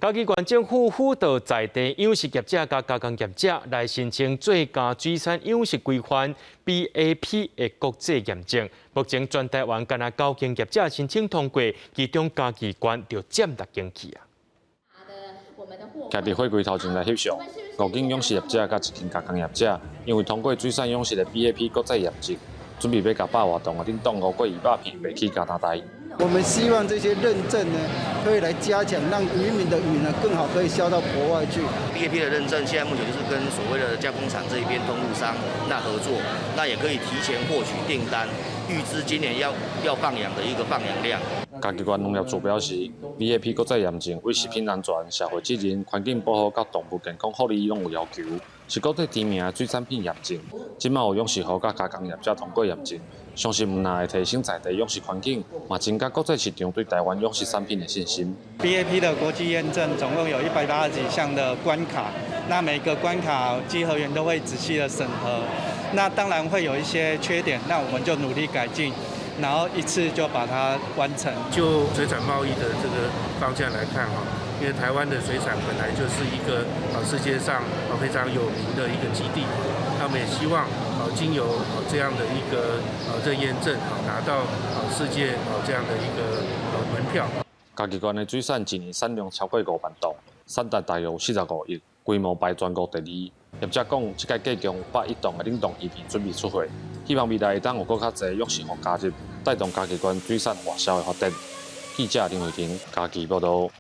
嘉義縣政府輔導在地養殖業者佮加工業者來申請最佳水產養殖規範 BAP 的國際驗證。目前全台灣干焦九間業者申請通過，其中嘉義縣就佔六間去啊。徛佇貨櫃頭前來翕相，五間養殖業者佮一間加工業者，因為通過水產養殖的 BAP 國際驗證，準備欲共百外磅的冷凍吳郭魚肉片賣去加拿大。我們希望這些認證呢，可以來加強，讓漁民的魚呢更好可以銷到國外去。 BAP 的認證，現在目前就是跟所謂的加工廠這一邊通路商那合作，那也可以提前獲取訂單，預知今年要放養的一個放養量。嘉義縣農業處表示，BAP 國際驗證對食品安全、社會責任、環境保護佮動物健康福利攏有要求，是國際知名的水產品驗證。這馬有養殖戶佮加工業者通過驗證，相信毋但會提升在地養殖環境，嘛增加國際市場對台灣養殖產品的信心。 BAP 的國際驗證總共有180幾項的關卡，那每個關卡稽核員都會仔細的審核，那當然會有一些缺點，那我們就努力改進，然後一次就把它完成。就水產貿易的這個方向來看哈，因為台灣的水產本來就是一個啊世界上啊非常有名的一個基地，那麼也希望啊經由啊這樣的一個啊這驗證啊拿到啊世界啊這樣的一個門票。嘉義縣的水產一年產量超過5萬噸，產值大約有45億，規模排全國第二。業者講，這屆計共101噸的冷凍魚片準備出貨，希望未來會當有閣較濟養殖戶加入，帶動嘉義縣水產外銷的發展。記者林慧婷嘉義報道。